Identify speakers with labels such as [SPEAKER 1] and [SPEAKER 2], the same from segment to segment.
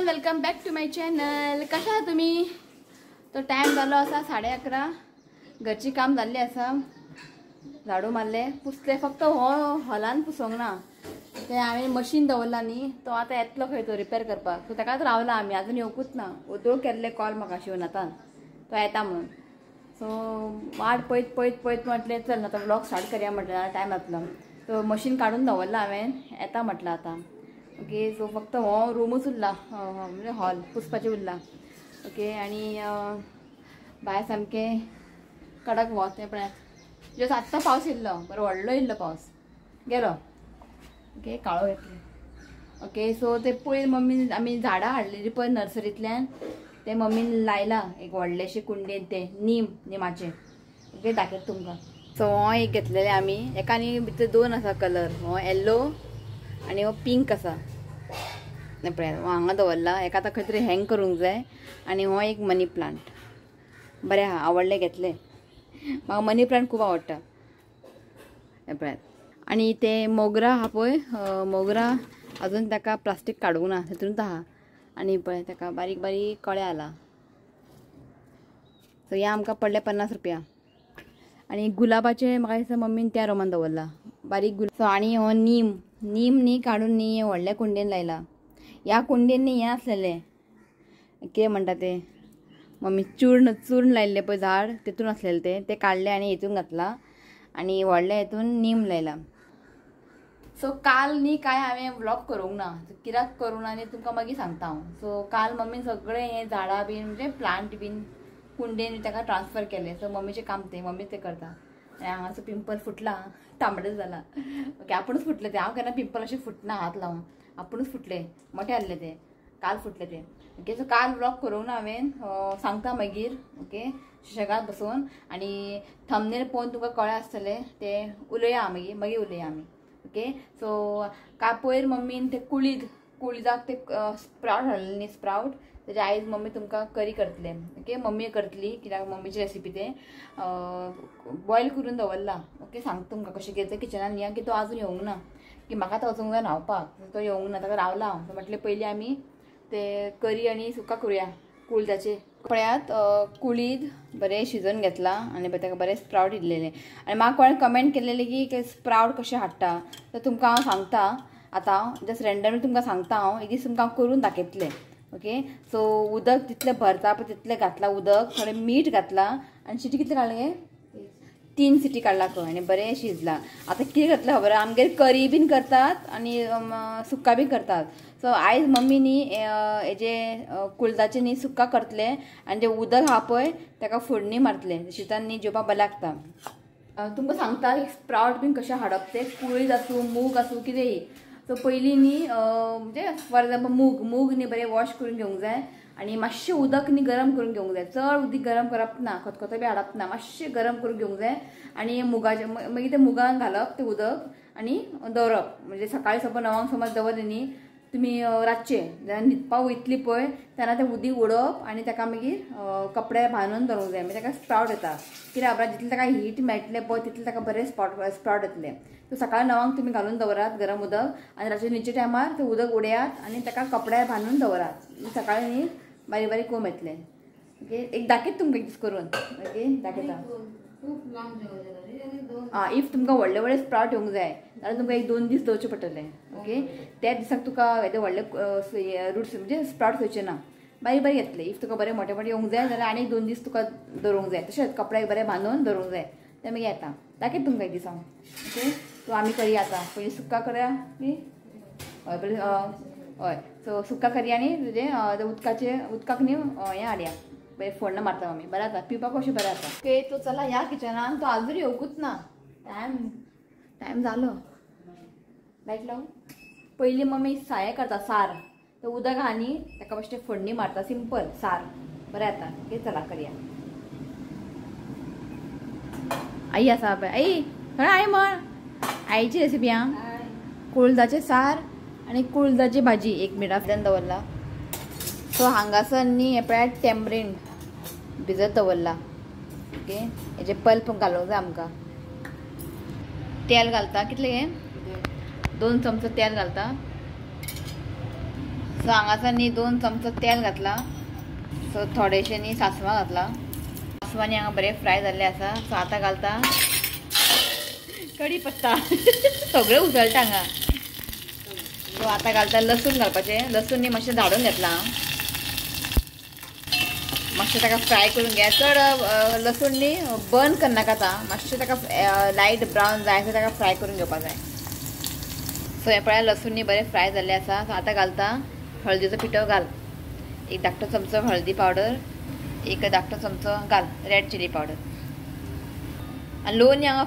[SPEAKER 1] Everyone, welcome back to my channel. कशा आहात तुम्ही? तो टायम जालो आसा 11:30। घरची काम जाल्ली आसा, झाडू मारले, पुसले, फक्त हो हॉलान पुसोंक ना, ते हांवें मशीन दवरला न्ही, तो आतां येतलो खंय तो रिपेर करपाक, सो ताकाच रावला आमी, आजून येवकूच ना। ओदोळ केल्ले कॉल म्हाका शिवनाथान, तो येता म्हणून। सो वाट पळयत पळयत पळयत म्हटलें चल आतां व्लॉग स्टार्ट करया म्हटलें, टायम जातलो। सो मशीन काडून दवरला हांवें, येता म्हटलं आतां। ओके, सो फक्त हो रूमूच उरला, म्हणजे हॉल पुसपाचें उरला। ओके, आनी भायर सामकें कडक वत तें पळयात, जस्ट आत्तां पावस येयल्लो, बरो व्हडलो येयल्लो पावस गेलो। ओके, काळो येतले। ओके, सो ते पयर मम्मीन आमी झाडां हाडलेली पळय नर्सरींतल्यान, ते मम्मीन लायला एक व्हडलेशे कुंडेन, ते नीम, निमाचे। ओके, दाखयता तुमकां। सो हो एक घेतलेले आमी, एका न्ही भितर दोन आसा कलर, हो येल्लो आनी हो पिंक आसा। पळयात, हो हांगा दवरला, एका आतां खंय तरी हँग करूंक जाय। आनी हो एक मनी प्लांट, बरें आहा, आवडले घेतले, म्हाका मनी प्लांट खूब आवडटा। हें पळयात। आनी ते मोगरा आहा पळय, मोगरा अजून ताका प्लास्टीक काडूंक ना, तितूनच आहा। आनी पळय ताका बारीक बारीक कळे आला। सो हे आमकां पडले 50 रुपया। आनी गुलाबाचे म्हाका दिसता मम्मीन त्या रुमान दवरला, बारीक गुलाब। सो आनी हो नीम, नीम न्ही काडून न्ही व्हडल्या कुंडेन लायला। ह्या कुंडेन न्ही हें आसलेलें, कितें म्हणटा तें मम्मी, चूर्ण, चूर्ण लायिल्लें पळय झाड, तितून आसलेलें तें, तें काडलें आनी हितून घातलां आनी व्हडल्या हितून नीम लायला। सो काल न्ही काय हांवें व्लॉग करूंक ना, कित्याक करूंक ना आनी तुमकां मागीर सांगता हांव। सो काल मम्मीन सगळें हें झाडां बीन, म्हणजे प्लांट बीन कुंडेन ताका ट्रान्सफर केलें। सो मम्मीचें काम तें, मम्मी तें करता। आनी हांगासो पिंपल फुटला, तांबडें जाला। ओके, आपुणूच फुटलें तें, हांव केन्ना पिंपल अशें फुटना हात लावन, आपुणूच फुटलें, मोठें आहलें तें, काल फुटलें तें। ओके, सो काल व्लॉग करूंक ना हांवें, सांगता मागीर। ओके, सुशेगाद बसून आनी थंबनेल पळोवन तुमकां कळ्ळें आसतलें, तें उलया मागीर, मागीर उलया आमी। ओके, सो काय पयर मम्मीन ते कुळीद, कुळीदाक ते स्प्रावट हाडलें न्ही, स्प्रावट, तेजे आयज मम्मी तुमकां करी करतले। ओके, मम्मी करतली, कित्याक मम्मीची रेसिपी तें बॉयल करून दवरला। ओके, सांगता तुमकां कशें कितें तें, किचनान या की तो आजून येवंक ना, की म्हाका आतां वचूंक जाय न्हांवपाक, तो येवंक ना, ताका रावला हांव। म्हटलें पयलीं आमी ते करी आनी सुका करुया कुळदाचे। पळयात, कुळीद बरें शिजोवन घेतला आनी ताका बरें स्प्रावट इल्लेलें। आनी म्हाका कोणें कमेंट केलेलें की स्प्रावट कशें हाडटा, तर तुमकां हांव सांगता आतां, जस्ट रेंडमली तुमकां सांगता हांव, एक दीस तुमकां हांव करून दाखयतलें। ओके, सो उदक जितलें भरता पळय तितलें घातलां उदक, थोडें मीठ घातलां आनी सिटी कितलें काडलें गे, 3 सिटी काडला खंय, आनी बरें शिजलां। आतां कितें करतलें खबर, आमगेर करी बीन करतात आनी सुक्का बीन करतात। सो आयज मम्मी न्ही हेजे कुळदाचें न्ही सुक्का करतले आनी जें उदक आहा पळय ताका फोडणी मारतले, शितान न्ही जेवपाक बरें लागता। तुमकां सांगता स्प्रावट बीन कशें हाडप तें, कुळीद आसूं मूग आसूं कितेंय। सो पयलीं न्ही म्हणजे फॉर एग्जाम्पल मूग, मूग न्ही बरें वॉश करून घेवंक जाय आनी मातशें उदक न्ही गरम करून घेवंक जाय, चड उदीक गरम करप ना, खतखतो बी हाडप ना, मातशें गरम करून घेवंक जाय। आनी मुगाचें मागीर तें मुगान घालप तें उदक आनी दवरप, म्हणजे सकाळीं सपोज 9 समज दवरलें न्ही तुमी, रातचें जेन्ना न्हिदपाक वयतली पळय तेन्ना तें उदीक उडोवप आनी ताका मागीर कपडे बांदून दवरूंक जाय, मागीर ताका स्प्रावट येता। कित्याक खबर, जितलें ताका हीट मेळटलें पळय तितलें ताका बरें स्प्रावट येतलें। सो सकाळीं 9 तुमी घालून दवरात गरम उदक आनी रातचें न्हिदच्या टायमार तें उदक उडयात आनी ताका कपड्यार बांदून दवरात, सकाळीं न्ही बारीक बारीक कोंब येतले। ओके, एक दाखयत तुमकां एक दीस करून। ओके, दाखयता। आं, if तुमकां व्हडले व्हडले स्प्रावट येवंक जाय जाल्यार तुमकां 1-2 दीस दवरचे पडटले। ओके, त्या दिसाक तुका येदे व्हडले रुट्स म्हणजे स्प्रावट येवचे ना, बारीक बारीक येतले। If तुका बरें मोठे मोठे येवंक जाय जाल्यार आनी 2 दीस तुका दवरूंक जाय, तशेंच कपड्याक बरें बांदून दवरूंक जाय, तें मागीर येता। दाखयत तुमकां एक दीस हांव। ओके, सो आमी करया आतां, पयलीं सुक्का करया न्ही, हय पयलीं हय, सो सुक्का करया आनी तुजें उदकाचें, उदकाक न्ही हें हाडया, बरें फोण्ण मारता मम्मी, बरें जाता पिवपाक कशें बरें जाता। ओके, तो चला ह्या किचनान, तो आजून येवकूच ना, टायम टायम जालो। लायट लावूं। पयलीं मम्मी सायें करता, सार, तें उदक आहा न्ही ताका मातशें फोडणी मारता, सिंपल सार, बरें जाता। ओके, चला करया। आई आसा पळय, आई थोडें आई म्हण, आईची रेसिपी आं, कुळदाचें सार आनी कुळदाची भाजी। 1 मिनट दवरला। सो हांगासर न्ही हें पळयात टेमरींड भिजत दवरला। ओके, हेजे पल्प घालूंक जाय आमकां। तेल घालता कितलें गे, 2 चमचो तेल घालता। सो हांगासर न्ही 2 चमचो तेल घातला. सो थोडेशें न्ही सासवां घातला. सासवांनी हांगा बरें फ्राय जाल्लें आसा. सो आतां घालता कडी पत्ता. सगळें उसळटा हांगा. सो आतां घालता लसूण घालपाचें. लसूण न्ही मातशें धाडून घेतलां. मातशें ताका फ्राय करून घे. चड लसूण न्ही बर्न करनाका आतां, मातशें ताका लायट ब्रावन जाय आसा ताका फ्राय करून घेवपा जाय. सो हें पळया लसूण न्ही बरें फ्राय जाल्लें आसा. सो आतां घालता हळदीचो पिठो घाल, एक धाकटो चमचो हळदी पावडर, एक धाकटो चमचो घाल रेड चिली पावडर. आनी लो न्ही हांगा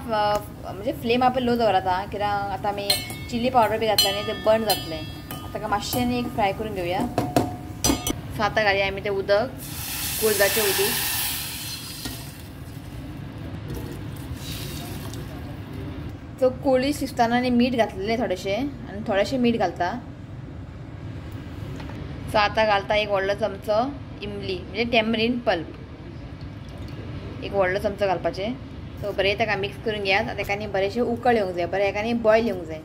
[SPEAKER 1] म्हणजे फ्लेम आपण लो दवरात कित्याक आतां आमी चिली पावडर बी घातला न्ही तें बर्न जातलें. आतां ताका मातशें न्ही एक फ्राय करून घेवया. सो आतां घालया आमी तें उदक, कुळदाचें उदीक. सो कोळी शिजतना न्ही मीठ घातलेलें थोडेशें आनी थोडेशें मीठ घालता. सो आतां घालता एक व्हडलो चमचो इमली म्हणजे टॅमरीन पल्प, एक व्हडलो चमचो घालपाचें. सो बरें ताका मिक्स करून घेयात. आतां एका न्ही बरेंशें उकळ येवंक जाय, बरें एका न्ही बॉयल येवंक जाय.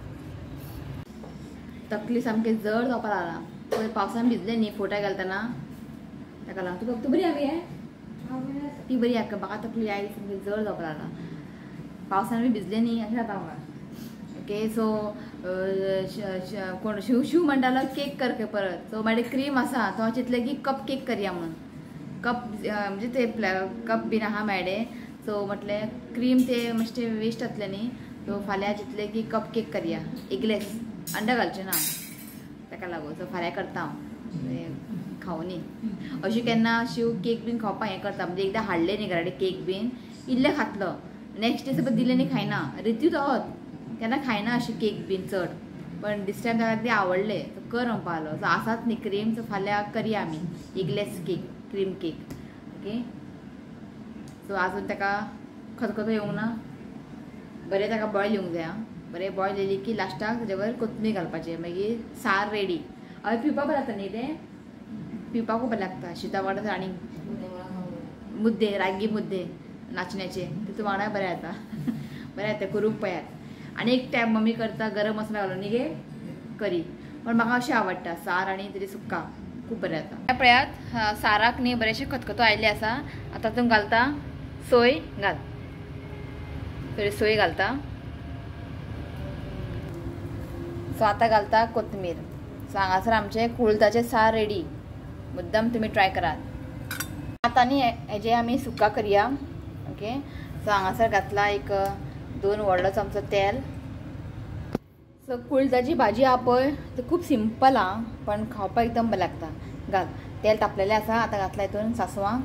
[SPEAKER 1] तकली सामकी जड जावपाक लागला. पयर पावसान भिजलें न्ही फोट्या घालतना ताका लागून. तुका तूं बरी आहा गे? ती बरी आहा. म्हाका तकली आयली सामकी जड जावपाक लागला. पावसान बी भिजलें न्ही अशें जाता म्हाका. ओके सो कोण शिव शिव म्हणटालो केक कर खंय परत. सो म्हाजे क्रीम आसा तो हांव चिंतलें की कप केक करया म्हणून. कप म्हणजे ते कप बीन आहा म्हाजे. सो म्हटलें क्रीम ते मातशें वेस्ट जातलें न्ही. सो फाल्यां चिंतलें की कप केक करया, एगलेस, अंडा घालचें ना ताका लागून. सो फाल्यां करता हांव, खावनी अशें केन्ना शिव केक बीन खावपाक हें करता. म्हणजे एकदां हाडलें न्ही घरा कडेन केक बीन, इल्लें खातलो, नेक्स्ट डे सपोज दिलें न्ही खायना, रित्यूच आहोत केन्ना खायना अशें केक बीन चड. पण दीस टायम ताका तें आवडलें सो कर म्हणपा लागलो. सो आसात न्ही क्रीम, सो फाल्यां करया आमी eggless cake, cream cake. Okay so आजून ताका खतखतो येवंक ना, बरें ताका बॉयल येवंक जाय. बरें बॉयल येयली की लास्टाक ताजे वयर कोथमीर घालपाचें, मागीर सार रेडी. हय पिवपाक बरें जाता न्ही तें, पिवपाकूय बरें लागता. शिता वांगडा आनी मुद्दे, रागी मुद्दे नाचण्याचे तितून वांगडा बरें जाता. बरें जाता करूंक पळयात. आनी एक टायम मम्मी करता गरम मसाला घालून न्ही गे करी, पण म्हाका अशें आवडटा सार आनी तेजें सुक्का खूब बरें जाता. पळयात साराक न्ही बरेंशें खतखतो आयिल्लें आसा. आतां तूं घालता सोय, घाल थोडी सोय घालता. सो आतां घालता कोथमीर. सो हांगासर आमचें कुळदाचें सार रेडी. मुद्दम तुमी ट्राय करात. आतां न्ही हेजें आमी सुक्का करया. ओके सो हांगासर घातला एक 2 व्हडलो चमचो तेल. सो कुळदाची भाजी आहा पळय ती खूब सिंपल आहा, पण खावपाक एकदम बरें लागता. घाल तेल तापलेलें आसा. आतां घातला हितून सासवां.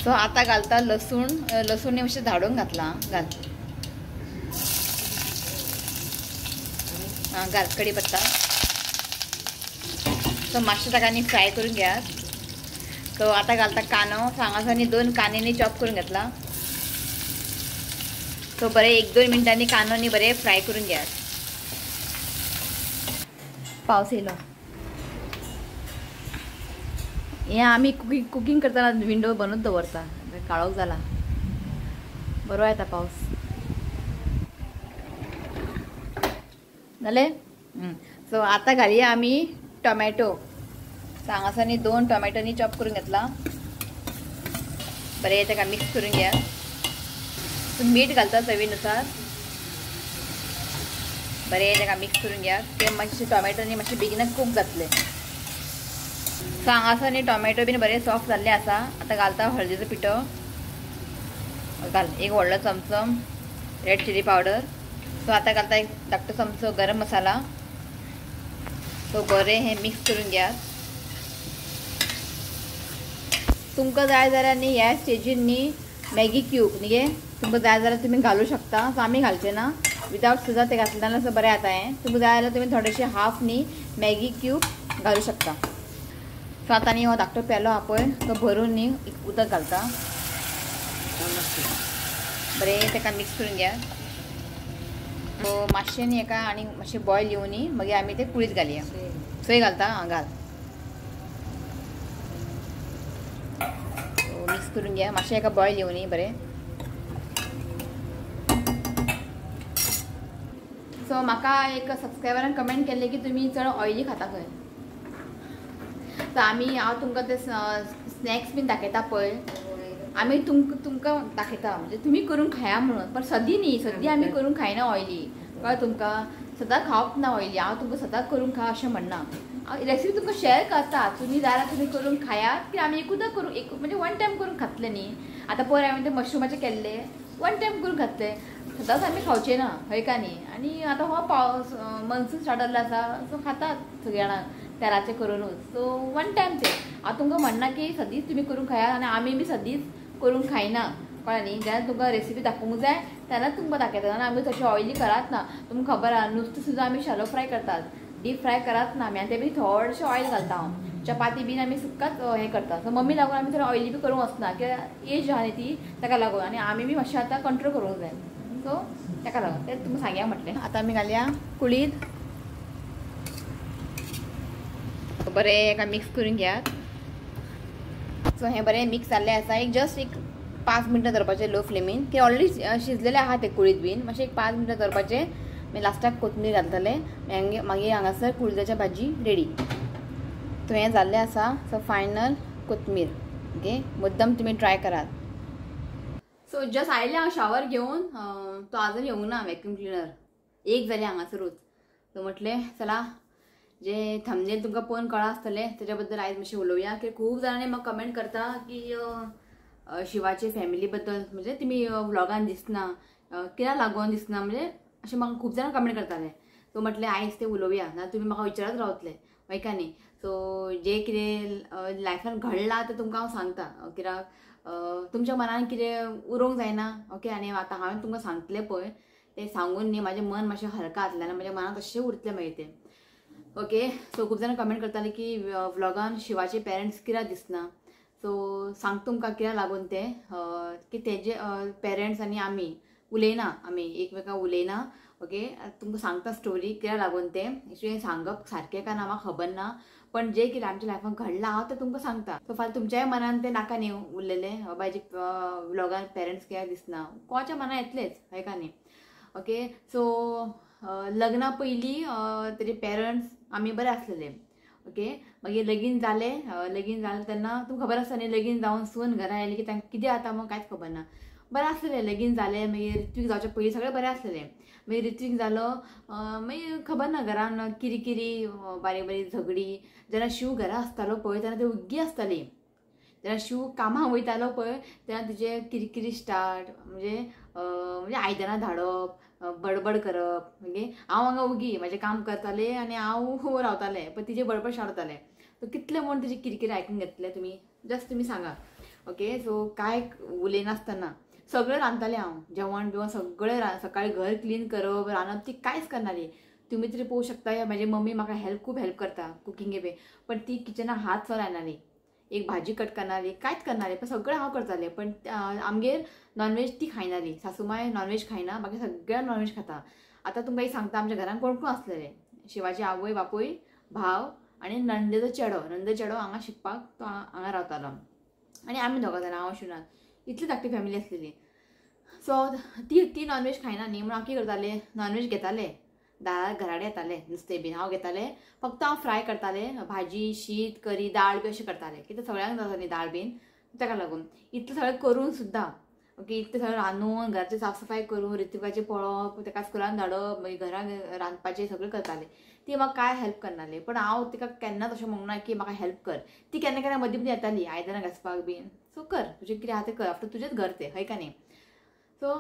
[SPEAKER 1] सो आतां घालता लसूण. लसूण मातशें धाडून घातला, घाल आं घाल कडी पत्ता. सो मातशें ताका न्ही फ्राय करून घेयात. सो आतां घालता कांदो. सो हांगासर न्ही 2 कांदे न्ही चॉप करून घेतला. सो बरें 1-2 मिनटांनी कांदो न्ही बरें फ्राय करून घेयात. पावस येयलो. हें आमी कुकींग करतना विंडो बंदूच दवरता, काळोख जाला, बरो येता पावस. जालें. सो आतां घालया आमी टोमॅटो. सो हांगासर न्ही 2 टोमॅटो न्ही चॉप करून घेतला. बरें ताका मिक्स करून घेयात. सो मीठ घालता चवीनुसार. बरें ताका मिक्स करून घेयात. ते मातशे टोमॅटो न्ही मातशे बेगीनच कूक जातले. सो हांगासर न्ही टोमॅटो बीन बरें सॉफ्ट जाल्ले आसा. आतां घालता हळदीचो पिठो, घाल एक व्हडलो चमचो रेड चिली पावडर. सो आतां घालता एक धाकटो चमचो गरम मसाला. सो बरें हें मिक्स करून घेयात. तुमकां जाय जाल्यार न्ही ह्या स्टेजीर न्ही मॅगी क्यूब न्ही गे तुमकां जाय जाल्यार तुमी घालूं शकता. सो आमी घालचे ना, विदावट सुद्दां तें घातलें जाल्यार बरें जाता हें. तुमकां जाय जाल्यार तुमी थोडेशे हाफ न्ही मॅगी क्यूब घालूं शकता. सो आतां न्ही हो धाकटो पेलो आहा पळय तो भरून न्ही एक उदक घालता. बरें ताका मिक्स करून घेयात. सो मातशें न्ही एका आनी मातशें बॉयल येवं न्ही, मागीर आमी ते कुळीत घालया. सोय घालता, आं घाल. मिक्स करून घ्या, मातशें एका बॉयल येवं न्ही बरें. सो म्हाका एक सबस्क्रायबरान कमेंट केल्ले की तुमी चड ऑयली खाता खंय. सो आमी हांव तुमकां ते स्नॅक्स बीन दाखयता पळय, आमी तुमकां दाखयता म्हणजे तुमी करून खाया म्हणून, पण सदी न्ही, सदी आमी करून खायना ऑयली. कळ्ळें तुमकां? सदां खावप ना ऑयली. हांव तुमकां सदां करून खा अशें म्हणना, हांव रेसिपी तुमकां शेअर करता, तुमी जाल्यार तुमी करून खायात की आमी एकूदा करून एक म्हणजे वन टायम करून खातले न्ही. आतां पयर हांवें ते मशरुमाचे केल्ले वन टायम करून खातले, सदांच आमी खावचे ना हय का न्ही. आनी आतां हो पावस मनसून स्टार्ट जाल्लो आसा, सो खातात सगळीं जाणां तेलाचें करुनूच. सो वन टायम तें हांव तुमकां म्हणना की सदींच तुमी करून खायात, आनी आमी बी सदींच करून खायना. कळ्ळें न्ही? जेन्ना तुमकां रेसिपी दाखोवंक जाय तेन्नाच तुमकां दाखयता, आनी आमी तशें ऑयली करात ना. तुमकां खबर आहा नुस्तें सुद्दां आमी शॅलो फ्राय करतात, डीप फ्राय करात ना आमी, आनी ते बी थोडेशें ऑयल घालता हांव. चपाती बीन आमी सुक्काच हें करता. सो मम्मी लागून आमी थोडें ऑयली बी करूंक वचना, कित्याक एज आहा न्ही ती, ताका लागून. आनी आमी बी मातशें आतां कंट्रोल करूंक जाय, सो ताका लागून तें तुमकां सांगया म्हटलें. आतां आमी घालया कुळीद, बरें एका मिक्स करून घेयात. सो हें बरें मिक्स जाल्लें आसा. एक जस्ट एक 5 मिनटां दवरपाचें लो फ्लेमीन, की ऑलरेडी शिजलेलें आहा तें कुळीद बीन, मातशें एक 5 मिनटां दवरपाचें. मागीर लास्टाक कोथमीर घालतले, मागीर हांगासर कुळिदाची भाजी रेडी. सो हें जाल्लें आसा. सो फायनल कोथमीर. ओके, मुद्दम तुमी ट्राय करात. सो जस्ट आयलें हांव शावर घेवन, तो आजून येवंक ना वॅक्यूम क्लिनर, एक जालें हांगासरूच. सो म्हटलें चला जे थंबनेल तुमकां पळोवन कळ्ळां आसतलें तेच्या बद्दल आयज मातशें उलोवया. की खूब जाणांनी म्हाका कमेंट करता की शिवाचे फॅमिली बद्दल, म्हणजे तुमी व्लॉगान दिसना, कित्याक लागून दिसना, म्हणजे अशें म्हाका खूब जाणां कमेंट करताले. सो म्हटलें आयज तें उलोवया, ना तुमी म्हाका विचारत रावतले हय का न्ही. सो जे कितें लायफान घडलां तें तुमकां हांव सांगता, कित्याक तुमच्या मनान कितें उरोवंक जायना. ओके, आनी आतां हांवें तुमकां सांगतलें पळय तें सांगून न्ही म्हाजें मन मातशें हलका जातलें आनी म्हज्या मनान तशें उरतलें मागीर तें. ओके, सो खूब जाणां कमेंट करताले की व्लॉगान शिवाचे पेरंट्स कित्याक दिसना. सो सांग तुमकां कित्याक लागून तें, की तेजे पेरंट्स आनी आमी उलयना, आमी एकमेकां उलयना. ओके, तुमकां सांगता स्टोरी कित्याक लागून तें, एक्चुअली सांगप सारकें काय ना म्हाका खबर ना, पण जे कितें आमच्या लायफान घडलां हांव तें तुमकां सांगता. सो फाल्यां तुमच्याय मनान तें नाका न्ही उरलेलें, बाबा व्लॉगान पेरंट्स कित्याक दिसना, कोणाच्या मनान येतलेंच हय का न्ही. ओके, सो लग्ना पयलीं तेजे पेरंट्स आमी बरें आसलेले. ओके, मागीर लगीन जालें, लगीन जालें तेन्ना तुमकां खबर आसता न्ही, लगीन जावन सून घरा आयली की तांकां कितें जाता म्हूण कांयच खबर ना. बरें आसलेलें लगीन जालें, मागीर ऋत्वीक जावचे पयलीं सगळें बरें आसलेलें. मागीर ऋत्वीक जालो, मागीर खबर ना घरान किरिकिरी, बारीक बारीक झगडी. जेन्ना शिव घरा आसतालो पळय तेन्ना ती उग्गी आसताली, जेन्ना शिव कामाक वयतालो पळय तेन्ना तिचे किरकिरी स्टार्ट, म्हणजे म्हणजे आयदनां धाडप, बडबड करप. मागीर हांव हांगा उगी म्हाजें काम करतालें आनी हांव रावतालें, पण तिजे बडबड स्टार्ट जातालें. सो कितलें म्हूण तिजी किरकिरी आयकून घेतलें तुमी, जस्ट तुमी सांगा. ओके, सो कांय उलयनासतना सगळें रांदतालें हांव, जेवण बिवण सगळें सकाळीं घर क्लीन करप, रांदप, ती कांयच करनाली. तुमी तरी पळोवंक शकता म्हाजी मम्मी म्हाका हेल्प खूब हेल्प करता कुकिंगे बी, पण ती किचनाक हात सुद्दां लायनाली, एक भाजी कट करनाली, कांयच करनाली, पण सगळें हांव करतालें. पण आमगेर नॉनव्हेज ती खायनाली, सासूमाय नॉनव्हेज खायना, बाकी सगळ्या नॉनव्हेज खाता. आतां तुमकां एक सांगता, आमच्या घरान कोण कोण आसलेले, शिवाची आवय बापूय, भाव आनी नंदेचो चेडो. नंदेचो चेडो हांगा शिकपाक तो हांगा रावतालो, आनी आमी दोगां जाणां, हांव शिवनाथ, इतली धाकटी फॅमिली आसलेली. सो ती नॉनव्हेज खायना न्ही म्हणून हांव कितें करतालें, नॉनव्हेज घेतालें, दारार घराडे येतालें नुस्तें बीन हांव घेतालें, फक्त हांव फ्राय करतालें, भाजी, शीत, करी, दाळ बी अशें करतालें, कित्याक सगळ्यांक जाता न्ही दाळ बीन, ताका लागून इतलें सगळें करून सुद्दां. ओके, इतलें सगळें रांदून, घराची साफसफाय करून, ऋत्विकाचें पळोवप, ताका स्कुलान धाडप, मागीर घरान रांदपाचें सगळें करतालें. ती म्हाका कांय हेल्प करनाली, पण हांव तिका केन्नाच अशें म्हणूंक ना की म्हाका हेल्प कर. ती केन्ना केन्ना मदीं मदीं येताली आयदनां घांसपाक बीन, सो कर तुजें कितें आहा तें कर, आफ्टर तुजेंच घर तें हय का न्ही. सो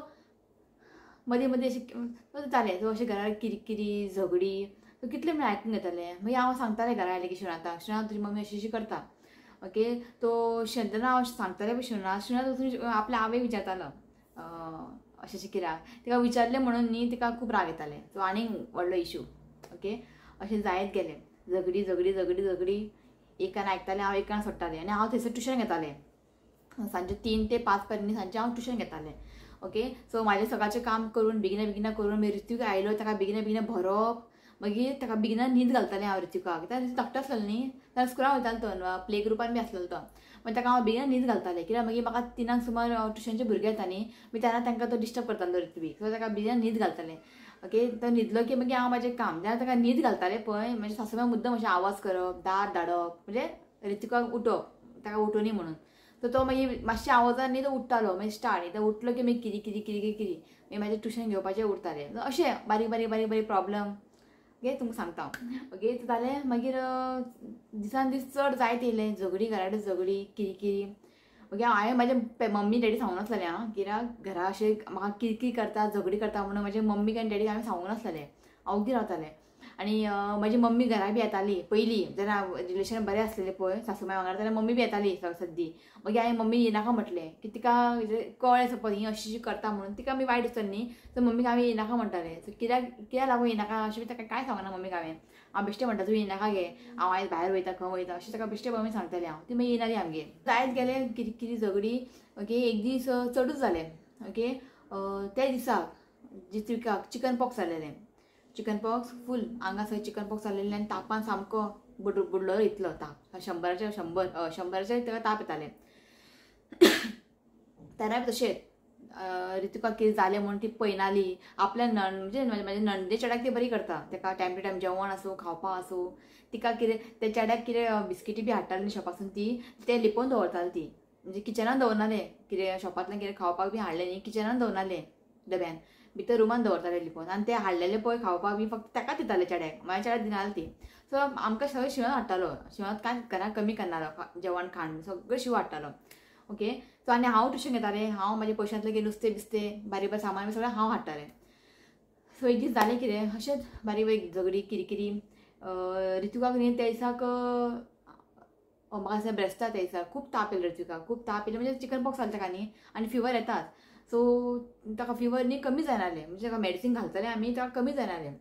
[SPEAKER 1] मदीं मदीं अशें जालें. सो अशें घरार किरकिरी, झगडी, सो कितलें म्हळ्यार आयकून घेतालें. मागीर हांव सांगतालें घरा आयलें की शिवनाथाक, शिवनाथ तुजी मम्मी अशी अशी करता. ओके, तो जेन्ना हांव सांगतालें पळय शिवनाथ, शिवनाथ वचून आपल्या आवयक विचारतालो अशें अशें कित्याक, तिका विचारलें म्हणून न्ही तिका खूब राग येतालें. सो आनीक व्हडलो इशू. ओके, अशें जायत गेलें, झगडी झगडी झगडी झगडी, एकान आयकतालें हांव, एकान सोडटालें. आनी हांव थंयसर ट्युशन घेतालें, सांजे 3 ते 5 पर्यंत सांजे हांव ट्युशन घेतालें. ओके, सो म्हाजें सकाळचें काम करून बेगिना बेगिना करून मागीर ऋत्विक आयलो ताका बेगिना बेगिना भरप, मागीर ताका बेगिना न्हीद घालतालें हांव ऋत्विकाक, कित्याक धाकटो आसलेलो न्ही, तेन्ना स्कुलाक वयतालो तो, प्ले ग्रुपान बी आसलेलो तो, मागीर ताका हांव बेगिना न्हीद घालतालें, कित्याक मागीर म्हाका 3 सुमार ट्युशनचे भुरगे येता न्ही, मागीर तेन्ना तांकां तो डिस्टर्ब करतालो ऋत्विक, सो ताका बेगिना न्हीद घालतालें. ओके तो न्हिदलो की मागीर हांव म्हाजें काम, जेन्ना ताका न्हीद घालतालें पळय म्हणजे सासूमाय मुद्दम अशें आवाज करप, दार धाडप, म्हणजे ऋतिकाक उठोवप, ताका उठोवनी म्हणून. सो तो मागीर मातशें आवाजान न्ही तो उठ्ठालो, मागीर स्टार्ट न्ही तो उठलो की मागीर किरी किरी किरी किरी मागीर म्हाजें ट्युशन घेवपाचें उरतालें. अशें बारीक बारीक बारीक बारीक प्रॉब्लम ओके तुमकां सांगता हांव. ओके जालें मागीर दिसान दीस चड जायत येयलें, झगडी घरा कडेन झगडी किरकिरी. ओके हांवें म्हाज्या मम्मी डॅडी सांगूंक नासलेलें आं, कित्याक घरा अशें म्हाका किरकीर करता झगडी करता म्हणून म्हाज्या मम्मीक आनी डॅडीक हांवें सांगूंक नासलेलें, हांव ओगी रावतालें. आनी म्हाजी मम्मी घरा बी येताली पयलीं, जेन्ना रिलेशन बरें आसलेलें पळय सासूमाय वांगडा, तेन्ना मम्मी बी येताली सद्दी. मागीर हांवें मम्मी येनाका म्हटलें की तिका कळ्ळें सपोज ही अशी करता म्हणून, तिका आमी वायट दिसता न्ही, सो मम्मीक हांवें येनाका म्हणटालें. सो कित्याक कित्याक लागून येनाका अशें बी ताका कांय सांगना मम्मीक हांवें, हांव बेश्टें म्हणटा तूं येनाका गे, हांव आयज भायर वयता खंय वयता अशें ताका बेश्टें मम्मी सांगतालें हांव. ती मागीर येनाली आमगेर. जायत गेलें किरकिरी झगडी. ओके एक दीस चडूच जालें. ओके त्या दिसाक जित्विकाक चिकन पॉक्स जालेलें, चिकन पॉक्स फूल आंगा सगळें चिकन पॉक्स जालेलें आनी तापान सामको बुडलो इतलो ताप, 100च्या 100 ताका ताप येताले. तेन्ना बी तशेंच ऋतिकाक कितें जालें म्हूण ती पळयनाली, आपल्या म्हणजे म्हाज्या नणदे चेड्याक ती बरी करता, ताका टायम टू टायम जेवण आसूं खावपाक आसूं, तिका कितें त्या चेड्याक कितें बिस्किटी बी हाडटाली न्ही शॉपासून, ती तें लिपोवन दवरताली ती, म्हणजे किचनान दवरनालें, कितें शॉपांतल्यान कितें खावपाक बी हाडलें न्ही किचनान दवरनालें, डब्यान भितर रुमान दवरताले लिपोवन. आनी ते हाडलेले पळय खावपाक बी फक्त ताकाच दिताले चेड्याक, म्हाज्या चेड्याक दिनाले ती. सो आमकां सगळें शिंव हाडटालो, शिंवात कांय घरांत कमी करनालो, जेवण खाण सगळें शिंव हाडटालो. ओके सो आनी हांव ट्युशन घेतालें, हांव म्हाज्या पयशांतलें कितें नुस्तें बिस्तें बारीक बारीक सामान बी सगळें हांव हाडटालें. सो एक दीस जालें कितें अशेंच बारीक बारीक झगडी किरकिरी. ऋतिकाक न्ही त्या दिसाक म्हाका दिसता ब्रेस्ता त्या दिसाक खूब ताप येयलो ऋतिकाक, खूब ताप येयलो म्हणजे चिकन पॉक्स जालें ताका न्ही, आनी फिवर येताच. सो ताका फिवर न्ही कमी जायनालें, म्हणजे ताका मेडिसीन घालतालें आमी ताका कमी जायनालें.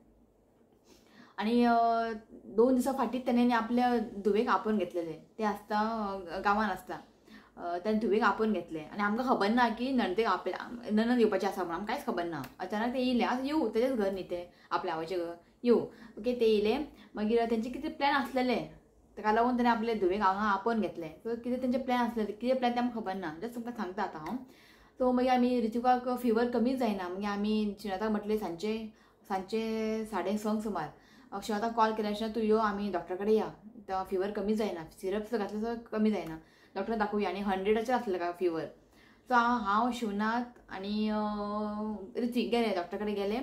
[SPEAKER 1] आनी 2 दिसां फाटीं तेणें आपल्या धुवेक आपोवन घेतलेलें, तें आसता गांवान आसता, तेणें धुवेक आपोवन घेतलें. आनी आमकां खबर ना की नणदेक आपल्या नणद येवपाचें आसा म्हणून, आमकां कांयच खबर ना. अचानक ते येयले, आतां येवं तेजेच घर न्ही तें आपल्या आवयचें घर, येवं ओके ते येयले. मागीर तेंचे कितें प्लॅन आसलेले ताका लागून तेणें आपले धुवेक हांगा आपोवन घेतलें. सो कितें तेंचे प्लॅन आसलेले, कितें प्लॅन तें आमकां खबर ना, जस्ट तुमकां सांगता आतां हांव. सो मागीर आमी ऋतिकाक फिवर कमी जायना, मागीर आमी शिवनाथाक म्हटलें सांजचे सांजचे 6:30 सुमार शिवनाथाक कॉल केल्या, शिवनाथ तूं यो आमी डॉक्टरा कडेन या, तो फिवर कमी जायना, सिरप सुद्दां घातलें सुद्दां कमी जायना, डॉक्टराक दाखोवया. आनी 100 आसलें ताका फिवर. सो हांव शिवनाथ आनी ऋतिक गेले डॉक्टरा कडेन गेले,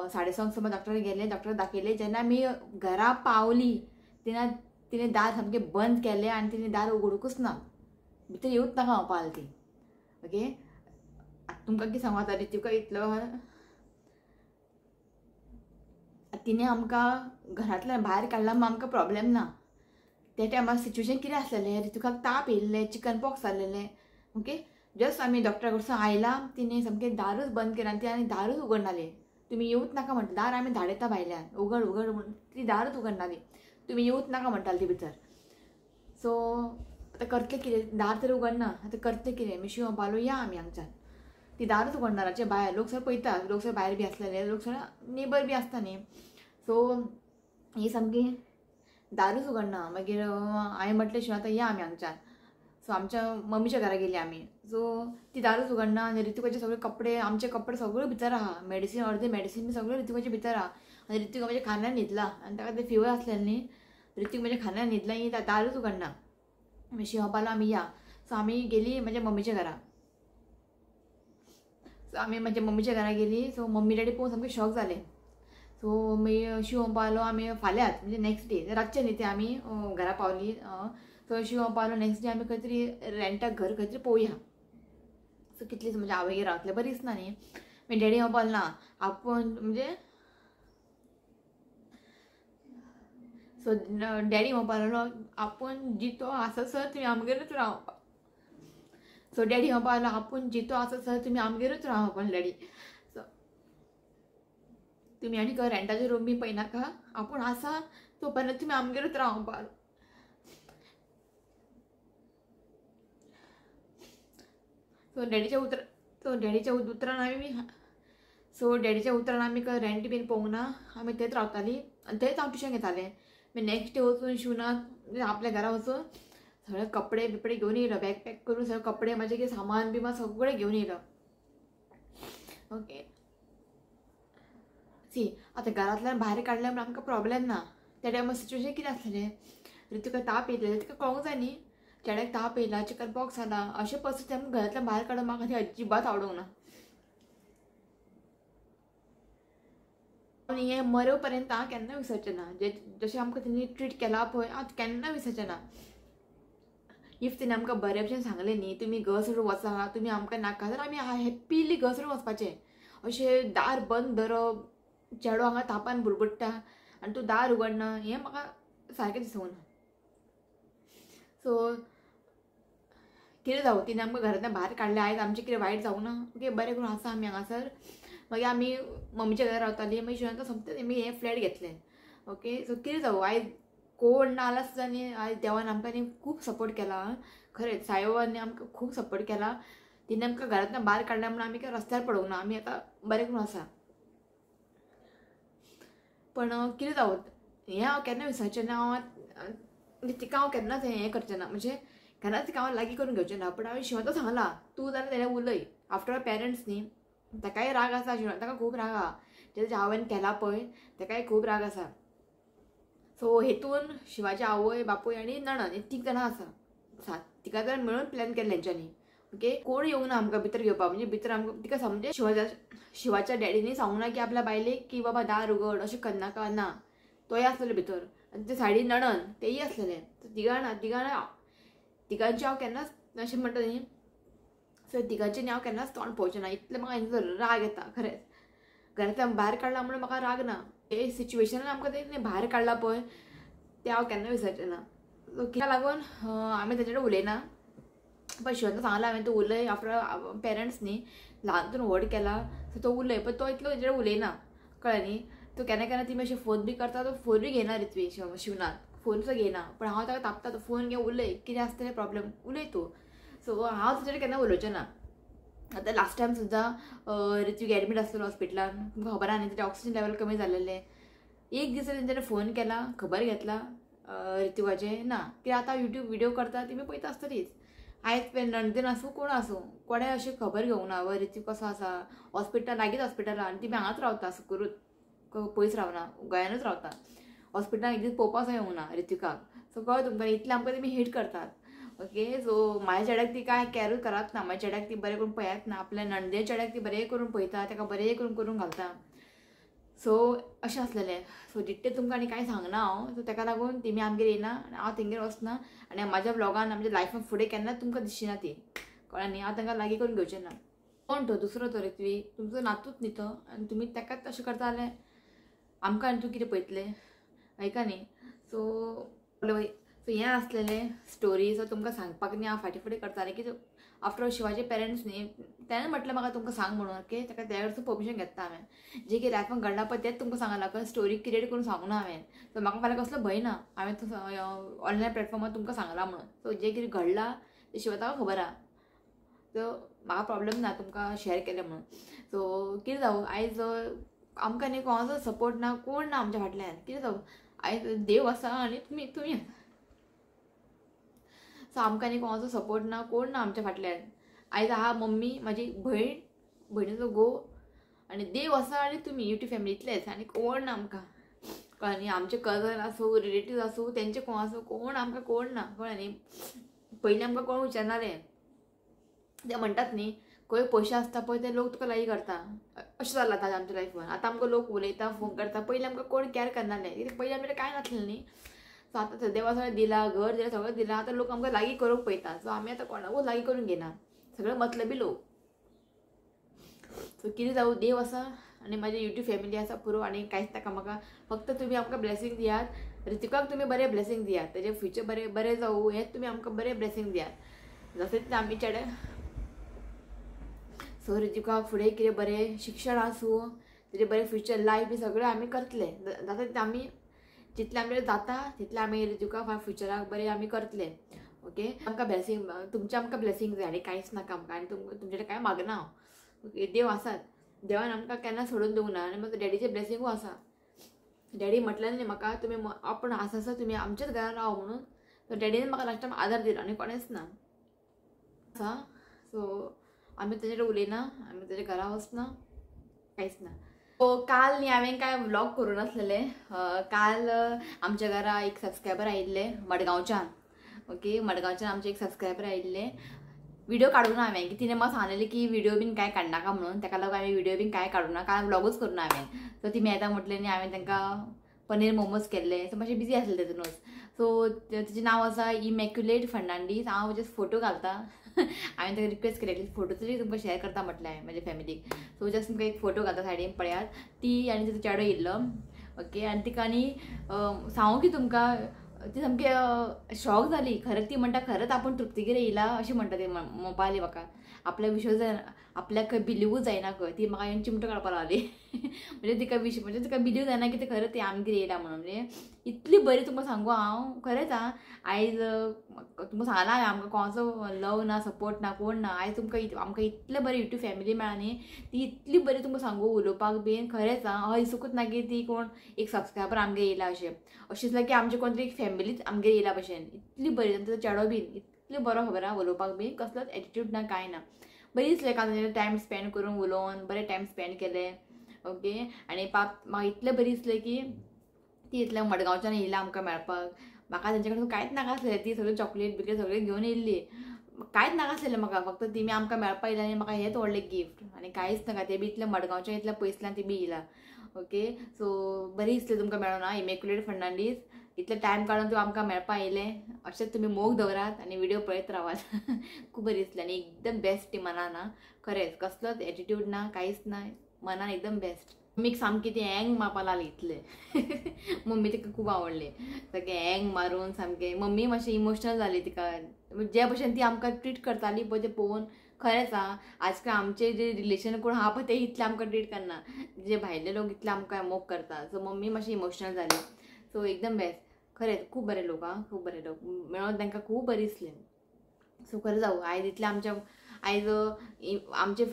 [SPEAKER 1] 6:30 सुमार डॉक्टरा कडेन गेले, डॉक्टराक दाखयलें. जेन्ना आमी घरा पावली तेन्ना तिणें दार सामकें बंद केलें आनी तिणें दार उगडूंकच ना, भितर येवच नाका म्हणपाक ती. ओके तुमकां कितें सांगू आतां, ऋतिका इतलो तिणें आमकां घरांतल्यान भायर काडला म्हूण आमकां प्रॉब्लेम ना. त्या टायमार सिच्युएशन कितें आसलेलें, ऋतिकाक ताप येयल्लें, चिकन पॉक्स जाल्लेलें. ओके जस्ट आमी डॉक्टरा कडसून आयला, तिणें सामकें दारूच बंद केलें आनी ती आनी दारूच उगडनाली, तुमी येवच नाका म्हणटा, दार आमी धाडयता भायल्यान उगड उगड म्हणून, ती दारूच उगडनाली, तुमी येवच नाका म्हणटाली ती भितर. सो आतां करतलें कितें, दार तर उगडना, आतां करतलें कितें, मिशी म्हणपालो या आमी हांगच्यान, ती दारूच उगडना, रातचे भायर लोक सगळे पळयता, लोक सगळे भायर बी आसलेले, लोक सगळे नेबर बी आसता न्ही. सो ही सामकी दारूच उगडना. मागीर हांवें म्हटलें शिवाय आतां या आमी हांगच्यान. सो आमच्या मम्मीच्या घरा गेली आमी. सो ती दारूच उगडना आनी ऋतिकाचे सगळे कपडे, आमचे कपडे सगळे भितर आहा, मेडिसीन अर्दे मेडिसीन बी सगळें ऋतिकाचे भितर आहा. आनी ऋतिका म्हज्या खांद्यार न्हिदला आनी ताका ते फिवर आसलेलें न्ही, ऋतिक म्हज्या खांद्यार न्हिदला, ही दारूच उगडना. मागीर शिवपालो आमी या. सो आमी गेली म्हज्या मम्मीच्या घरा. सो आमी म्हज्या मम्मीच्या घरा गेली. सो मम्मी डॅडी पळोवन सामके शॉक जाले. सो मागीर शिवपालो आमी फाल्यांच म्हणजे नेक्स्ट डे रातचे न्ही ते आमी घरा पावली. सो शिवपालो नेक्स्ट डे आमी खंय तरी रेंटाक घर खंय तरी पळोवया. सो कितलीच म्हणजे आवयगेर रावतलें बरी दिसना न्ही. मागीर डॅडी म्हणपालो ना आपूण म्हणजे सो डॅडी म्हणपाक लागलो आपूण जितो आसा सर तुमी आमगेरूच राव. सो डॅडी म्हणपाक लागलो आपूण जितो आसा सर तुमी आमगेरूच राव म्हणपाक डॅडी. सो तुमी आनी खंय रेंटाचे रूम बी पळयनाका, आपूण आसा तो पर्यंत तुमी आमगेरूच राव म्हणपाक लागलो. सो डॅडीच्या उतरान आमी सो डॅडीच्या उतरान आमी रेंट बीन पळोवंक ना, आमी थंयच रावतालीं आनी थंयच हांव ट्युशन घेतालें. मागीर नेक्स्ट डे वचून शिवनाक आपल्या घरा वचून सगळे कपडे बिपडे घेवन येयलो, बॅग पॅक करून सगळे कपडे म्हाजे कितें सामान बिमान सगळें घेवन येयलो. ओके
[SPEAKER 2] सी आतां घरांतल्यान भायर काडल्या म्हणून आमकां प्रॉब्लेम ना. त्या टायमार सिच्युएशन कितें आसलेलें, ऋतिका ताप येयलें तिका कळोंक जाय न्ही, चेड्याक ताप येयला, चिकन पॉक्स जाला, अशें परिस्थिती आमकां घरांतल्यान भायर काडून म्हाका ती अजिबात आवडूंक ना. आनी हें मरे पर्यंत हांव केन्ना विसरचें ना. जे जशें आमकां तेणी ट्रीट केला पळय हांव केन्ना विसरचें ना. If तेणी आमकां बरे भशेन सांगलें न्ही तुमी घर सोडून वचा, तुमी आमकां नाका, जाल्यार आमी हॅप्पीली घर सोडून वचपाचें. अशें दार बंद दवरप, चेडो हांगा तापान बुडबुडटा आनी तूं दार उगडना, हें म्हाका सारकें दिसूंक ना. सो कितें जावं, तिणें आमकां घरांतल्यान भायर काडलें, आयज आमचें कितें वायट जावं ना, ओके बरें करून आसा आमी हांगासर. मागीर आमी मम्मीच्या घरा रावतालीं, मागीर शिवान सोमतें आमी हें फ्लॅट घेतलें. ओके सो कितें जावं, आयज कोण ना जाल्यार सुद्दां न्ही आयज देवान आमकां न्ही खूब सपोर्ट केला. खरेंच साईबाबांनी आमकां खूब सपोर्ट केला. तिणें आमकां घरांतल्यान भायर काडलें म्हणून आमी काय रस्त्यार पडूंक ना, आमी आतां बरें करून आसा. पण कितें जावं, हें हांव केन्ना विसरचें ना. हांव तिका हांव केन्नाच हें करचें ना, म्हणजे केन्नाच तिका हांव लागीं करून घेवचें ना. पण हांवें शिवान सांगलां तूं जाल्यार तेणें उलय, आफ्टर ऑल पेरंट्स न्ही. ताकाय राग आसा, शिवान ताका खूब राग आहा, जें हांवें केलां पळय ताकाय खूब राग आसा. सो हेतून शिवाची आवय बापूय आनी नणन हे 3 जाणां आसा, 7 तिका जाणां मेळून प्लॅन केल्लें हेंच्यांनी. ओके कोण येवंक ना आमकां भितर घेवपाक, म्हणजे भितर आमकां तिका समजें शिवाच्या डॅडीनी सांगूंक ना की आपल्या बायलेक की बाबा दार उगड अशें करनाका ना, तोय आसलेलो भितर आनी ते सायडीन नणन तेय आसलेले. तिगां तिगांचे हांव केन्नाच अशें म्हणटा न्ही, सो तिगांचे न्ही हांव केन्नाच तोंड पळोवचें ना, इतलें म्हाका हेंचो राग येता. खरेंच घरांतल्यान भायर काडला म्हणून म्हाका राग ना, हे सिच्युएशनान आमकां तें भायर काडला पळय तें हांव केन्ना विसरचें ना. सो कित्याक लागून आमी तेजे कडेन उलयना, पण शिवान सांगलां हांवें तूं उलय, आफ्टर पेरंट्स न्ही ल्हानसून व्हड केला, सो तो उलय, पण तो इतलो तेजे कडेन उलयना, कळ्ळें न्ही. तो केन्ना केन्ना तिमी अशें फोन बी करता, तो फोनूय घेयना रित्वी, शिवनाथ फोन सुद्दां घेयना, पण हांव ताका तापता, तो फोन घे उलय, कितें आसता तें प्रॉब्लम उलय तूं. सो हांव तेजे कडेन केन्ना उलोवचें ना. आतां लास्ट टायम सुद्दां ऋत्विक एडमीट आसलेलो हॉस्पिटलान, तुमकां खबर आहा न्ही, तेजें ऑक्सिजन लेवल कमी जालेलें. एक दीस तेंच्यांनी फोन केला, खबर घेतला ऋत्विकाचें ना, कित्याक आतां युट्यूब व्हिडियो करता तुमी पळयता आसतलीच. आयज नणदेन आसूं कोण आसूं कोणें अशें खबर घेवंक ना व ऋत्विक कसो आसा, हॉस्पिटल लागींच हॉस्पिटलान आनी तिमी हांगाच रावता, सुकूरूच पयस रावना, गोंयानूच रावता, हॉस्पिटलान एक दीस पळोवपाक सुद्दां येवंक ना ऋत्विकाक. सो कळ्ळें तुमकां, इतलें आमकां तुमी हेट करतात. ओके सो म्हाज्या चेड्याक ती कांय कॅरूच करात ना, म्हाज्या चेड्याक ती बरें करून पळयात ना, आपल्या नणदे चेड्याक ती बरें करून पळयता, ताका बरें करून करून घालता. सो अशें आसलेलें. सो डिटेल तुमकां आनी कांय सांगना हांव, सो ताका लागून तेमी आमगेर येयना आनी हांव तेंगेर वचना, आनी म्हाज्या व्लॉगान आमच्या लायफान फुडें केन्नाच तुमकां दिसना ती, कळ्ळें न्ही. हांव तांकां लागीं करून घेवचें ना. कोण तो दुसरो तो ऋत्विक तुमचो नातूच न्ही तो, आनी तुमी ताकाच अशें करता जाल्यार आमकां आनी तूं कितें पळयतलें, आयका न्ही. सो सो हें आसलेलें स्टोरी. सो तुमकां सांगपाक न्ही हांव फाटीं फुडें करतालें की आफ्टर ऑल शिवाचे पेरंट्स न्ही, तेणें म्हटलें म्हाका तुमकां सांग म्हणून. ओके ताका त्या कडसून परमिशन घेतला हांवें, जें कितें लायफान घडलां पळय तेंच तुमकां सांगलां, स्टोरी क्रिएट करून सांगूं ना हांवें. सो म्हाका फाल्यां कसलो भंय ना, हांवें ऑनलायन प्लॅटफॉर्मार तुमकां सांगलां म्हणून. सो जें कितें घडलां तें शिवा खबर आहा, सो म्हाका प्रॉब्लम ना तुमकां शेअर केलें म्हणून. सो कितें जावं, आयज आमकां न्ही कोणाचो सपोर्ट ना, कोण ना आमच्या फाटल्यान, कितें जावं, आयज देव आसा आनी तुमी तुमी आसा. सो आमकां न्ही कोणाचो सपोर्ट ना, कोण ना आमच्या फाटल्यान. आयज आहा मम्मी, म्हाजी भयण, भयणीचो घोव आनी देव आसा आनी तुमी युट्यूब फॅमिली, इतलेंच आनी कोण ना आमकां, कळ्ळें न्ही. आमचे कजन आसूं, रिलेटिव्स आसूं, तेंचे कोण आसूं, कोण आमकां कोण ना, कळ्ळें न्ही. पयलीं आमकां कोण विचारनाले, ते म्हणटात न्ही खंय पयशे आसता पळय ते लोक तुका लागीं करता, अशें जालां आतां आमच्या लायफान. आतां आमकां लोक उलयता, फोन करता, पयलीं आमकां कोण कॅर करनाले, कित्याक पयलीं आमचें कांय नासलें न्ही. सो आतां देवा सगळें दिलां, घर दिलां, सगळें दिलां, आतां लोक आमकां लागीं करूंक पळयता. सो आमी आतां कोणाकूच लागीं करूंक घेना, सगळे मतलबी लोक. सो कितें जावं, देव आसा आनी म्हाजी युट्यूब फॅमिली आसा पुरो, आनी कांयच नाका म्हाका. फक्त तुमी आमकां ब्लेसींग दियात, ऋतिकाक तुमी बरें ब्लेसींग दियात, तेजें फ्युचर बरें बरें जावं हें तुमी आमकां बरें ब्लेसींग दियात, जशें तितलें आमी चेडे. सो ऋतिकाक फुडें कितें बरें शिक्षण आसूं, तेजें बरें फ्युचर लायफ बी सगळें आमी करतले, जाता तितलें आमी जितलें आमचें जाता तितलें आमी ऋतिका फ्युचराक बरें आमी करतले. ओके आमकां ब्लेसींग, तुमचें आमकां ब्लेसींग जाय आनी कांयच नाका आमकां, आनी तुमचे कडेन कांय मागना हांव. ओके देव आसात, देवान आमकां केन्ना सोडून दिवंक ना, आनी म्हाका डॅडीचें ब्लेसिंगूय आसा. डॅडी म्हटलें न्ही म्हाका तुमी आपूण आसा आसा तुमी आमच्याच घरान राव म्हणून, सो डॅडीन म्हाका लास्ट टायम आदार दिलो आनी कोणेंच ना आसा. सो आमी तेजे कडेन उलयना, आमी तेजे घरा वचना, कांयच ना.
[SPEAKER 1] सो काल न्ही हांवें कांय व्लॉग करूं नासलेले. काल आमच्या घरा एक सबस्क्रायबर आयिल्ले मडगांवच्यान. ओके, मडगांवच्यान आमचे एक सबस्क्रायबर आयिल्ले. व्हिडिओ काडूं ना हांवें, की तिणें म्हाका सांगलेलें की व्हिडिओ बीन कांय काडनाका म्हणून, ताका लागून हांवें व्हिडिओ बीन कांय काडूं ना, काल व्लॉगूच करूं ना हांवें. सो ती मेळटा म्हटलें न्ही, हांवें तांकां पनीर मोमोज केल्ले. सो मातशें बिजी आसलें तेतूनच. सो तिचें नांव आसा इमॅक्युलेट फर्नांडीस. हांव जस्ट फोटो घालता. हांवें ताका रिक्वेस्ट केली फोटो तरी तुमकां शेअर करता म्हटलें हांवें म्हज्या फॅमिलीक. सो जस्ट तुमकां एक फोटो घालता सायडीन पळयात. ती आनी तिचो चेडो येयल्लो. ओके, आनी तिका आनी सांगू की तुमकां ती सामकी शॉक जाली. खरेंच ती म्हणटा खरेंच आपूण तृप्तीगेर येयला अशें म्हणटा ती म्हणपा लागली म्हाका. आपल्याक विश्वास जायना, आपल्याक खंय बिलिवूच जायना खंय. ती म्हाका येवन चिमटो काडपाक लागली. म्हणजे तिका विश म्हणजे तिका बिलीव जायना की ते खरें ती आमगेर येयला म्हणून. म्हणजे इतली बरी तुमकां सांगू हांव खरेंच. आं, आयज तुमकां सांगलां हांवें आमकां कोणाचो लव ना, सपोर्ट ना, कोण ना. आयज तुमकां आमकां इतले बरी यूट्यूब फॅमिली मेळ्ळा न्ही, ती इतली बरी तुमकां सांगू उलोवपाक बीन. खरेंच आं, हय दिसूंकच ना की ती कोण एक सबस्क्रायबर आमगेर येयला अशें. अशें दिसलें की आमचे कोण तरी एक फॅमिलीच आमगेर येयला भशेन. इतली बरी, ताचो चेडो बीन इतलो बरो खबर आहा उलोवपाक बीन, कसलोच एटिट्यूड ना, कांय ना. बरी दिसलें काल टायम स्पेंड करून उलोवन, बरें टायम स्पेंड केलें. ओके, आनी पाप म्हाका इतलें बरी दिसलें की ती इतल्या मडगांवच्यान येयला आमकां मेळपाक. म्हाका तेंचे कडेन कांयच नाका आसलें, ती सगळी चॉकलेट बिकलेट सगळें घेवन येयल्ली. कांयच नाका आसलेलें म्हाका, फक्त तिमी आमकां मेळपाक येयला आनी म्हाका हेंच व्हडलें गिफ्ट, आनी कांयच नाका. ते बी इतलें मडगांवच्यान इतल्या पयसल्यान ती बी येयला. ओके, सो बरी दिसलें तुमकां मेळोन. आं, इमॅक्युलेट फर्नांडीस, इतलें टायम काडून तूं आमकां मेळपाक येयलें. अशेंच तुमी मोग दवरात आनी व्हिडिओ पळयत रावात. खूब बरी दिसलें आनी एकदम बेस्ट ती मनान. आं, खरेंच कसलोच एटिट्यूड ना, कांयच ना, मनान एकदम बेस्ट. मम्मीक सामकी ती हँग मारपा लागली इतलें. मम्मी तिका खूब आवडली, सारकें हँग मारून सामकें. मम्मी मातशी इमोशनल जाली तिका, जे भशेन ती आमकां ट्रीट करताली पळय तें पळोवन. खरेंच आं, आजकाल आमचे जे रिलेशन कोण आहा पळय ते इतलें आमकां ट्रीट करना, जे भायले लोक इतले आमकां मोग करता. सो मम्मी मातशी इमोशनल जाली. सो एकदम बेस्ट, खरेंच खूब बरे लोक. आं, खूब बरे लोक मेळोन तांकां खूब बरें दिसलें. सो खरें जावं आयज इतलें आमच्या आयज आमचे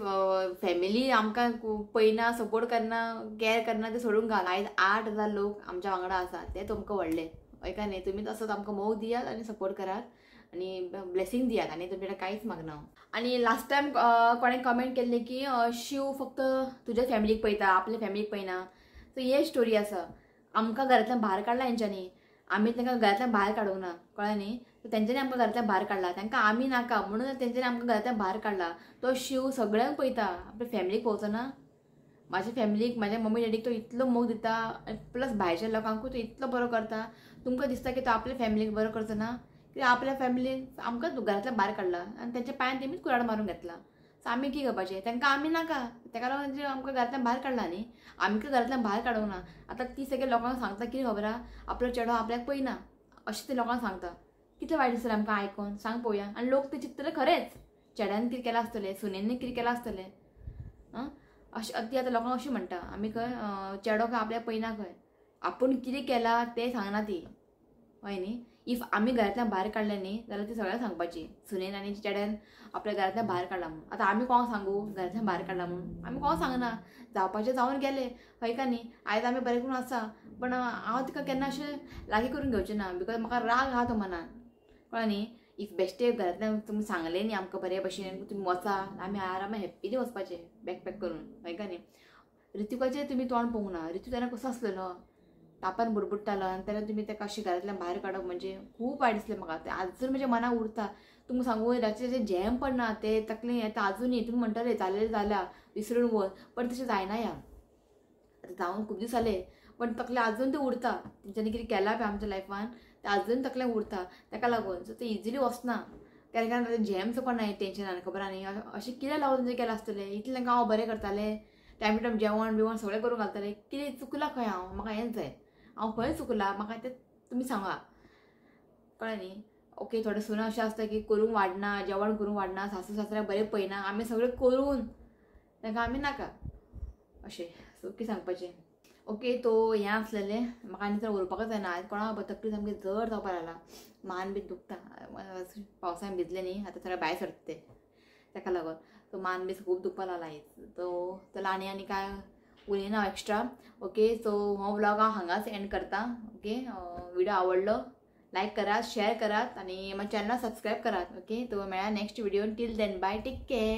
[SPEAKER 1] फॅमिली आमकां पळयना, सपोर्ट करना, कॅर करना, ते सोडून घाल. आयज 8000 लोक आमच्या वांगडा आसा, ते तुमकां व्हडले. हय काय न्ही? तुमी तसोच आमकां मोग दियात आनी सपोर्ट करात आनी ब्लेसींग दियात, आनी तुमचे कडेन कांयच मागना. आनी लास्ट टायम कोणें कमेंट केल्लें की शिव फक्त तुज्या फॅमिलीक पळयता, आपल्या फॅमिलीक पळयना. सो हे स्टोरी आसा, आमकां घरांतल्यान भायर काडला हेंच्यांनी, आमी तांकां घरांतल्यान भायर काडूंक ना, कळ्ळें न्ही? सो तेंच्यांनी आमकां घरांतल्यान भायर काडला, तांकां आमी नाका म्हणून तेंच्यांनी आमकां घरांतल्यान भायर काडला. तो शिव सगळ्यांक पळयता, आपल्या फॅमिलीक पळोवचो ना. म्हाज्या फॅमिलीक, म्हाज्या मम्मी डॅडीक तो इतलो मोग दिता, प्लस भायरच्या लोकांकूय तो इतलो बरो करता. तुमकां दिसता की तो आपल्या फॅमिलीक बरो करचो ना, कित्याक आपल्या फॅमिलीन आमकां घरांतल्यान भायर काडला आनी तेंच्या पांयान तेमीच कुराड मारून घेतला. सो आमी कितें करपाचें? तांकां आमी नाका, ताका लागून तेंचे आमकां घरांतल्यान भायर काडला न्ही, आमकां घरांतल्यान भायर काडूंक ना. आतां ती सगळे लोकांक सांगता कितें खबर आहा, आपलो चेडो आपल्याक पळयना अशें ते लोकांक सांगता. कितलें वायट दिसतलें आमकां आयकोन, सांग पळोवया. आनी लोक ते चिंततले खरेंच चेड्यान कितें केलां आसतलें, सुनेन कितें केलां आसतलें. आं, अशें ती आतां लोकांक अशें म्हणटा, आमी खंय चेडो खंय आपल्याक पळयना खंय, आपूण कितें केलां तें सांगना ती. हय न्ही? If आमी घरांतल्यान भायर काडलें न्ही जाल्यार ती सगळ्यांक सांगपाची, सुनेन आनी चेड्यान आपल्या घरांतल्यान भायर काडला म्हणून. आतां आमी कोणाक सांगू घरांतल्यान भायर काडला म्हणून? आमी कोणाक सांगना, जावपाचें जावन गेलें. हय का न्ही? आयज आमी बरें करून आसा, पण हांव तिका केन्ना अशें लागीं करून घेवचें ना, because म्हाका राग आहा तो मनान, कळ्ळें न्ही? If बेश्टे घरांतल्यान तुमी सांगलें न्ही आमकां बरे भशेन तुमी वचा, आमी आरामान हॅप्पीली वचपाचें बॅकपॅक करून. हय का न्ही? ऋतिकाचें तुमी तोंड पळोवंक ना, ऋतू तेन्ना कसो आसलेलो, तापान बुडबुडटालो, आनी तेन्ना तुमी ताका अशें घरांतल्यान भायर काडप म्हणजे खूब वायट दिसलें म्हाका. तें आजून म्हज्या मनाक उरता. तुमकां सांगू, रातचें जें झेम पडना ते तकलेन येता आजुनूय. तुमी म्हणटले जालें जाल्या विसरून वच, पण तशें जायना. ह्या आतां जावन खूब दीस जाले, पण तकलें आजून तें उरता. तेंच्यांनी कितें केलां पळय आमच्या लायफान तें आजून तकलें उरता, ताका लागून सो तें इजिली वचना. केन्ना केन्ना झेम सुद्दां पडना टेंशनान, खबर आहा न्ही? अशें कितें लागून तेंचें केलां आसतलें, इतलें तांकां हांव बरें करतालें, टायम टू टायम जेवण बिवण सगळें करून घालतालें, कितें चुकलां खंय हांव? म्हाका हेंच जाय, हांव खंय चुकलां म्हाका तें तुमी सांगा, कळ्ळें न्ही? ओके, थोडे सुना अशें आसता की करूंक वाडना, जेवण करूंक वाडना, सासू सासऱ्याक बरें पळयना, आमी सगळें करून तांकां आमी नाका अशें. सो कितें सांगपाचें? ओके, तो हें आसलेलें म्हाका आनी चड उलोवपाकच जायना. आयज कोणा तकली सामकी जड जावपाक लागला, मान बी दुखता, पावसान भिजलें न्ही, आतां सगळें भायर सरता तें, ताका लागून सो मान बी खूब दुखपाक लागला आयज. तो चला आनी आनी काय उलयना एक्स्ट्रा. ओके, सो हो व्लॉग हांव हांगाच एंड करता. ओके, व्हिडिओ आवडलो लायक करात, शेअर करात आनी म्हाज्या चॅनलाक सबस्क्रायब करात. ओके, तो मेळ्या next video. Till then bye, take care.